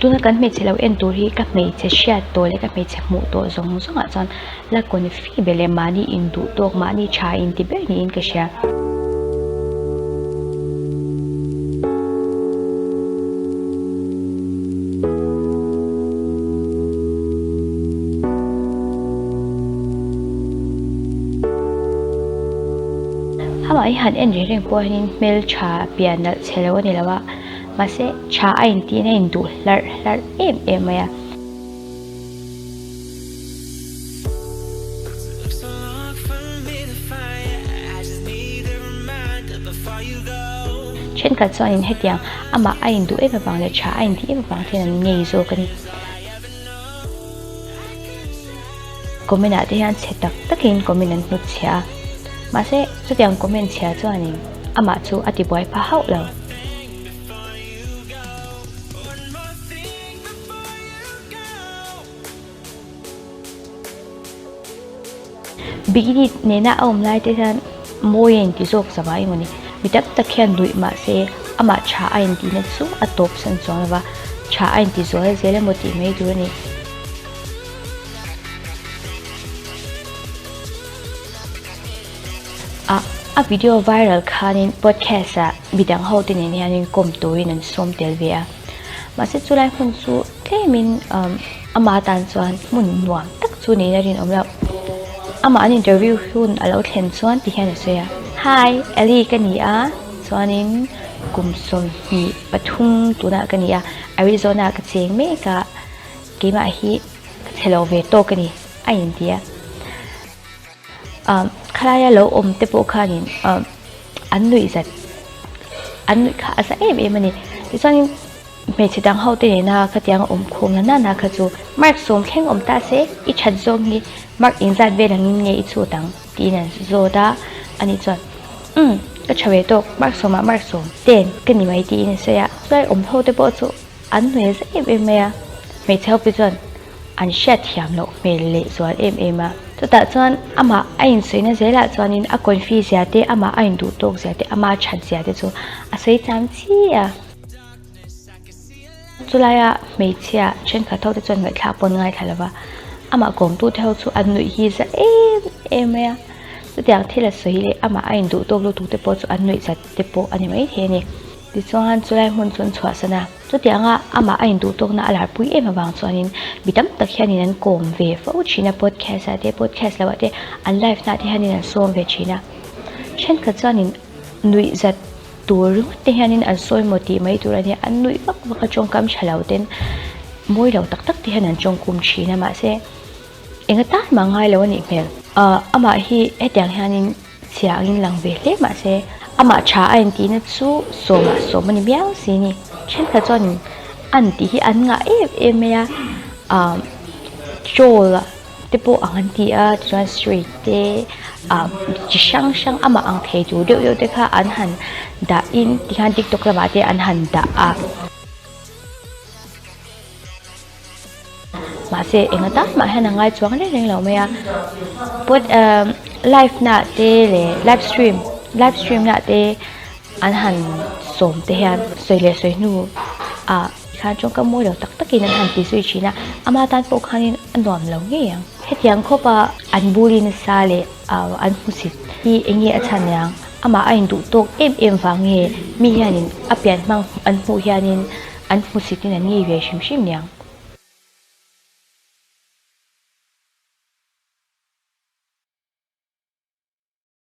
Tuna kan hmeichhe lo en tur hi ka hmeichhe hriat tawh leh ka hmeichhe hmuh tawh zawng zawngah chuan la confi ber leh mahni induh tawk mahni tha inti ber niin ka hria. Amah hi han en reng reng pawh hianin hmeltha pian nalh chhe lo a ni lo a, mahse tha a intiin a induh hlarh hlarh em em mai a. Thenkhat chuanin hetiang amah a induh em avang leh tha a intih em avang hian an ngei zawk a ni. Comment ah te hian chhe tak takin comment an hnut chhia a, mahse chutiang comment chhia chuanin amah chu a tibuai pha hauh lo. Bikini nena a awm lai te hian mawi a inti zawk zava emaw ni. Mi tam tak hian nuih mah se amah tha a intihna chu a tawp san chuang lova, tha a inti zual zel emaw tih mai tur a ni. A a video viral khanin podcast ah midang ho te nen hianin kawm turin an sawm tel ve a. Mahse chulai hmun chu tlemin umm ama tan chuan hmun nuam tak chu niin a rinawm loh. Amah an interview hun a lo thlen chuan ti hian a sawi a. Hi, Ellie ka ni a, chuanin kum 23 tunah ka ni a, Arizona ka cheng mek a, keimah hi ka chhe lo ve tawk a ni a inti a. Khalaia lo awm te pawh khanin an nuih zat an nuih kha a za em em a ni. Tichuanin hmeichhe dang ho te nena khatiang awm khawm na nana kha chu mark sawm thleng awm ta se i that zawng hi mark inzat vel angin nge i chhut ang tiin an zawt a, ani chuan umm ka tha ve tawk mark sawmah mark sawm ten ka ni mai tiin a sawi a. Chulai awm ho te pawh chu an hnuai za em em mai a, hmeichhe ho phei chuan an hriatthiam loh hmel leh zual em em a. Chutah chuan amah a insawi zelah chuanin a confi zia te, amah a induh tawk zia te, ama that zia te chu a sawi cham chi a. Chulaia hmeichhia thenkhat ho te chuan ngaihthlak pawh an ngaithla lo va, amah kawmtu te ho chu an nuih hi za em em mai a. Chutiang thil a sawi leh amah a induh tawk lutuk te pawh chu an nuih zat te pawh a ni maithei a ni. Tichuan chulai hmun chu an chhuahsan a. Chutianga amah a induh tawkna a larpui em avang chuanin mi tam tak hianin an kawm ve fo thin a, podcast ah te, podcast loh ah te, an live na ah te hianin an sawm ve thin a. Thenkhat chuanin nuih zat tur ringawt te hianin an sawi maw tih mai tur a nia, an nuih vak vak a, tawngkam tha lo ten mawi lo tak tak te hian an tawngkum thin a, mahse enga tan mah ngai lo a nih hmel. Amah hi hetiang hianin Chhia angin lang ve hle mahse amah tha a intihna chu sawmah sawm a ni miau si ni. Thenkhat chuanin an tih hi an ngah em em mai a, ah troll te pawh ang an ti a, tichuan straight te ah chi hrang hrang amah ang thei tur deuh deuh te kha an han dahin tikhan tiktok lamah te an han dah a. Mahse enga tan mah hian a ngai chuang reng reng lo mai a pod emm live na te leh live stream live stream na te an han sawm te hian sawi leh sawi hnu ah khan tawngkam mawi lo tak tak in an han ti zui thin a ama tan pawh khanin a nuam lo ngei ang hetiang khawp a an buli nasa leh ah an hmusit hi eng nge a chhan niang amah a induh tawk em em vang nge mi hianin a pian hmang an hmuh hianin an hmusit in an ngei ve hrim hrim niang.